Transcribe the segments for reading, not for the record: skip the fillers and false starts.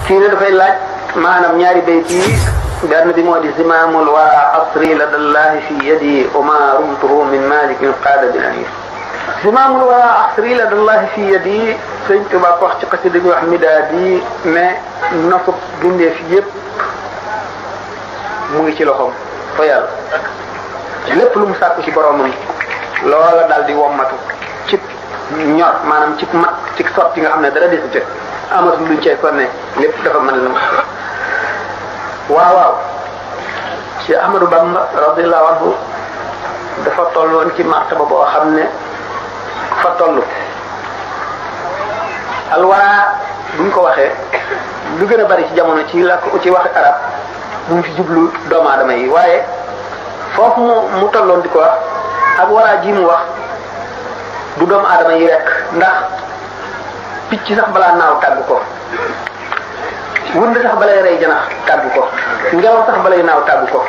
kii ne dafay laaj maanaam ñaari bayt yi benn bi moo di zimaamul wara asri ladallahi fi yadi wa ma rumtuhu min malikin qaada bil anif. zimaamul wara asri ladallahi fi yadi sëñ Tuba ko wax ci xasida bi wax midaadi ne nosu bindee fi yëpp mu ngi ci loxoom fa yàlla lépp lu mu sàkku ci boromam loola daal di wommatu ci ñor maanaam ci mat ci sotti nga xam ne dara desu ca amatul luñ cay sonne lépp dafa mën la waaw ci Ahmadou Bamba radiyallahu anhu dafa tolloon ci martaba boo xam ne fa toll alwara buñ ko waxee lu gën a bari ci jamono ci la ci waxi arab mu ngi fi jublu doomu aadama yi waaye foofu mu tolloon di ko wax ak waraa ji mu wax du doomu aadama yi rek ndax picc sax balaa naaw tàggu ko wund sax balay rey janax tàggu ko ngelaw sax balay naaw tàggu ko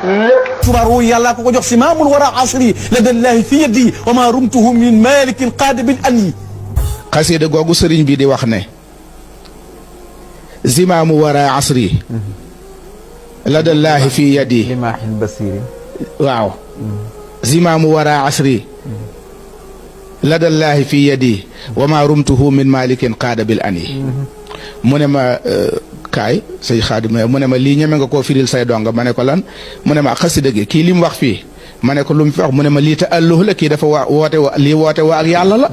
lépp turaru yàlla ko jox simaamul wara asri ladallahi fi yadi wa ma rumtuhu min malikin qaada bil anni. xasida googu sëriñ bi di wax ne zimaamu wara asri ladallahi fi yadi limaaxil basiri waaw zimaamu wara asri ladallahi fi yadi wa ma rumtuhu min malikin qaada bil ani mu ne ma kaay say xaadim mu ne ma lii ñeme nga koo firil say donga ma ne ko lan mu ne ma xasida gi kii li mu wax fii ma ne ko lu mu fi wax mu ne ma lii ta alluhu la kii dafa woote wa ak yàlla la